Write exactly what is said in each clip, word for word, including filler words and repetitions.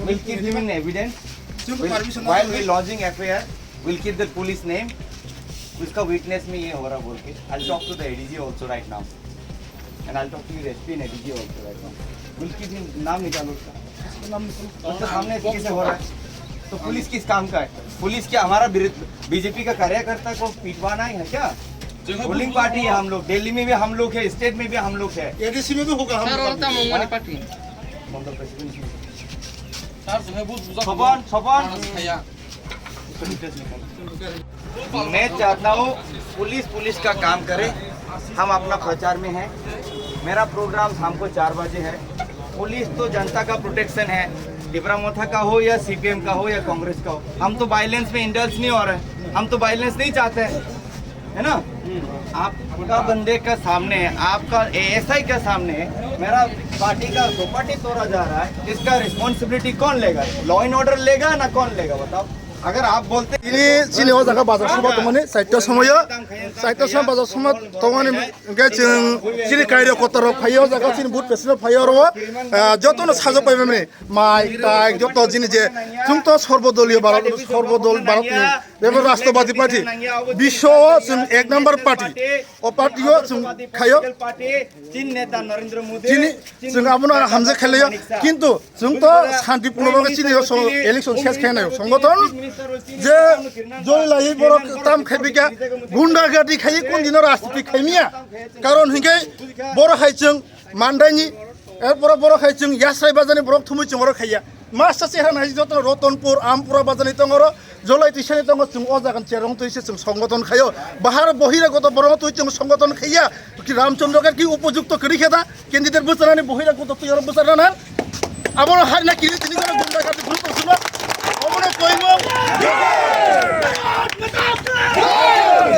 We'll keep him in evidence. We'll, while we lodging F I R, we'll keep the police name. उसका witness में ये हो रहा बोल के। I'll talk to the A D G also right now. And I'll talk to your S P and A D G also right now. We'll keep him, नाम निकालो उसका। उसके सामने ऐसे कैसे हो रहा है? तो पुलिस किस काम का है? पुलिस क्या हमारा विरुद्ध, बीजेपी का कार्यकर्ता को पिटवाना ही है क्या? पोलिंग पार्टी है हम लोग, दिल्ली में भी हम लोग है, स्टेट में भी हम लोग है। एडीसी में भी होगा हम लोग। Sir, और तम उंगनी पार्टी। Sir, तुम्हें बहुत बुझा। Sopan, Sopan। Saya। मैं चाहता हूँ पुलिस पुलिस का काम करे, हम अपना प्रचार में हैं। मेरा प्रोग्राम शाम को चार बजे है। पुलिस तो जनता का प्रोटेक्शन है, टिपरा मोथा का हो या सीपीएम का हो या कांग्रेस का हो, हम तो वायलेंस में इंडल्ज नहीं हो रहे, हम तो वायलेंस नहीं चाहते हैं, है ना? आपका बंदे का सामने, आपका एएसआई का सामने मेरा पार्टी का चौपाटी तोड़ा जा रहा है, इसका रिस्पॉन्सिबिलिटी कौन लेगा? लॉ एंड ऑर्डर लेगा ना कौन लेगा, बताओ? अगर आप बोलते Ini chini o jaga bazar soba tongmani saita somoyo, saita somoyo bazar soba tongmani hingke chwng chini kairo kotor rok phaio, o jaga chini but pesino phaio oro, ah, jotono sajok pai mani mai tai joto jini je chwng to sorbodoliyo Bharat, sorbodol Bharat ni bebo Rashtrabadi Party biswo chwng ek number party, o party o chwng khaio. Chini chwng abono hamjak khailaiyo, kintu chwng to shanti purno bagwi chini o so election ses khainai songothon je joi lai borok tam khaibika gunda gadi khai kun dino rajniti khaimiya, karon hinke boro hai chwng mandaini, erpore boro hai chwng yasrai bajani borok thumui chwng oro khaiya. Masa chehra nai joto Rotonpur, Ampura bajani tongoro, Jolai tisani tongo chwng o jagan cherong twi se chwng songothon khaio. Bahar bohira goto borok twi chwng songothon khaiya. Ki Ramchandra Ghat ki upojukto kwrwi khe da? Candidate bwcharnani bohira goto twi oro bwcharnana. Abono harina kiri tini gono gunda ghat group rok suno. Obono koimo.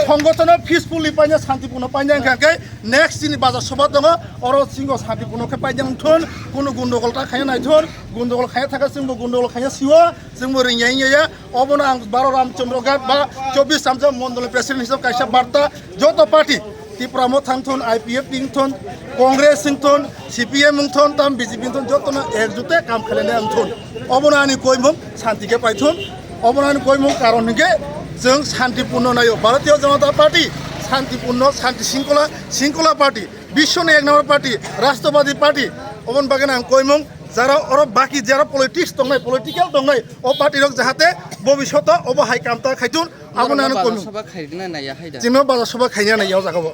Songothon peacefully paina, shanti purno paina hingkha khe next chini bazar soba tongo. Oro singo shanti purno khe paina wngthun. Kunu gundogol ta khaiya naithun. Gundogol khaiya thaka chwngbo gundogol khaiya siwo. Chwngbo ringya wngya ya, obono ang baro Ramchandra Ghat ba chobbish Ramchandra Mondol ni president hisab kaisa barta, joto party, Tipra Motha wngthun, I P F T wngthun, Congress wngthun, C P M wngthun, tam B J P wngthun, jotono ekjute kam khlainai wngthun. Obono ani koimung shanti khe paithun, obono ani koimung karon hinkhe chwng shanti purno naio. Bharatiya Janata Party shanti purno, shanti singkola, singkola party, biswni ek number party, Rashtrabadi Party, oboni bagwi ang koimung Jara oro baki jara politics tongnai, political tongnai, o party rok jahate bobishoto obo hai kam ta khaitun, abo nang bazar kono. Soba khairina naiya hai da. Chino bazar soba khaina naiya o jaga bo.